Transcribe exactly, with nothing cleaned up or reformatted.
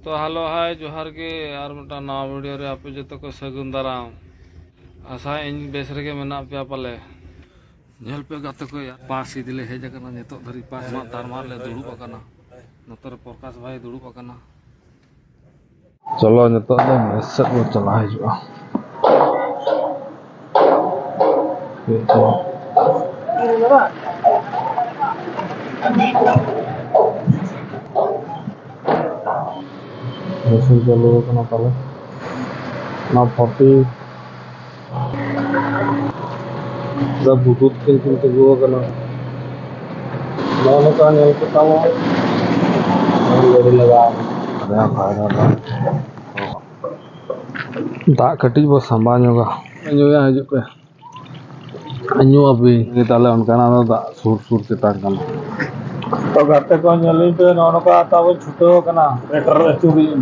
ᱛᱚ ᱦᱮᱞᱳ ᱦᱟᱭ, ᱡᱚᱦᱟᱨ ᱜᱮ᱾ ᱟᱨ ᱢᱤᱫᱴᱟᱝ ᱱᱟᱣᱟ ᱵᱷᱤᱰᱤᱭᱳ ᱨᱮ ᱟᱯᱮ ᱡᱚᱛᱚ ᱠᱚ ᱥᱟᱹᱜᱩᱱ ᱫᱟᱨᱟᱢ᱾ ᱟᱥᱟᱭᱟᱹᱧ ᱵᱮᱥ ᱨᱮᱜᱮ ᱢᱮᱱᱟᱜ ᱯᱮᱭᱟ ᱯᱟᱞᱮ᱾ ᱧᱮᱞ ᱯᱮ ᱜᱟᱛᱮ ᱠᱚ, ᱯᱟᱥ ᱤᱫᱤ ᱞᱮ ᱦᱮᱡ ᱟᱠᱟᱱᱟ᱾ ᱱᱤᱛᱚᱜ ᱫᱷᱟᱹᱨᱤᱡ ᱯᱟᱥ ᱢᱟ ᱛᱟᱨᱢᱟᱨ ᱞᱮ ᱫᱩᱲᱩᱵ ᱟᱠᱟᱱᱟ᱾ ᱱᱚᱛᱮ ᱨᱮ ᱯᱨᱚᱠᱟᱥ ᱵᱷᱟᱭ ᱫᱩᱲᱩᱵ ᱟᱠᱟᱱᱟ᱾ ᱪᱚᱞᱚ, ᱱᱤᱛᱚᱜ ᱫᱚ ᱢᱮᱥ ᱥᱮᱫ ᱵᱚᱱ ᱪᱟᱞᱟᱣ ᱦᱤᱡᱩᱜᱼᱟ᱾ ᱢᱮᱥᱤᱱ ᱪᱟᱹᱞᱩ ᱟᱠᱟᱱᱟ ᱯᱟᱞᱮ᱾ ᱚᱱᱟ ᱯᱷᱚᱨᱴᱤ ᱫᱟ ᱵᱩᱫᱩᱫ ᱠᱤᱱ ᱠᱤᱱ ᱛᱤᱸᱜᱩ ᱟᱠᱟᱱᱟ᱾ ᱱᱚᱜᱼᱚ ᱱᱚᱝᱠᱟ ᱧᱮᱞ ᱯᱮ ᱛᱟᱵᱚᱱ᱾ ᱜᱟᱹᱰᱤ ᱞᱟᱜᱟᱣ ᱟᱠᱟᱱᱟ᱾ ᱫᱟᱜ ᱠᱟᱹᱴᱤᱡ ᱵᱚ ᱥᱟᱢᱵᱟᱣ ᱧᱚᱜᱟ᱾ ᱧᱩᱭᱟ, ᱦᱤᱡᱩᱜ ᱯᱮ᱾ ᱧᱩ ᱟᱯᱮ᱾ ᱛᱟᱦᱞᱮ ᱚᱱᱠᱟᱱᱟᱜ ᱫᱚ ᱫᱟᱜ ᱥᱩᱨ ᱥᱩᱨ ᱪᱮᱛᱟᱱ ᱠᱟᱱᱟ᱾ ᱛᱚ ᱜᱟᱛᱮ ᱠᱚ, ᱧᱮᱞᱤᱧ ᱯᱮ, ᱱᱚᱜᱼᱚ ᱱᱚᱝᱠᱟ ᱛᱟᱵᱚ ᱪᱷᱩᱴᱟᱹᱣ ᱟᱠᱟᱱᱟ ᱯᱮᱴᱨᱳᱞ ᱟᱹᱪᱩᱨᱤᱡ᱾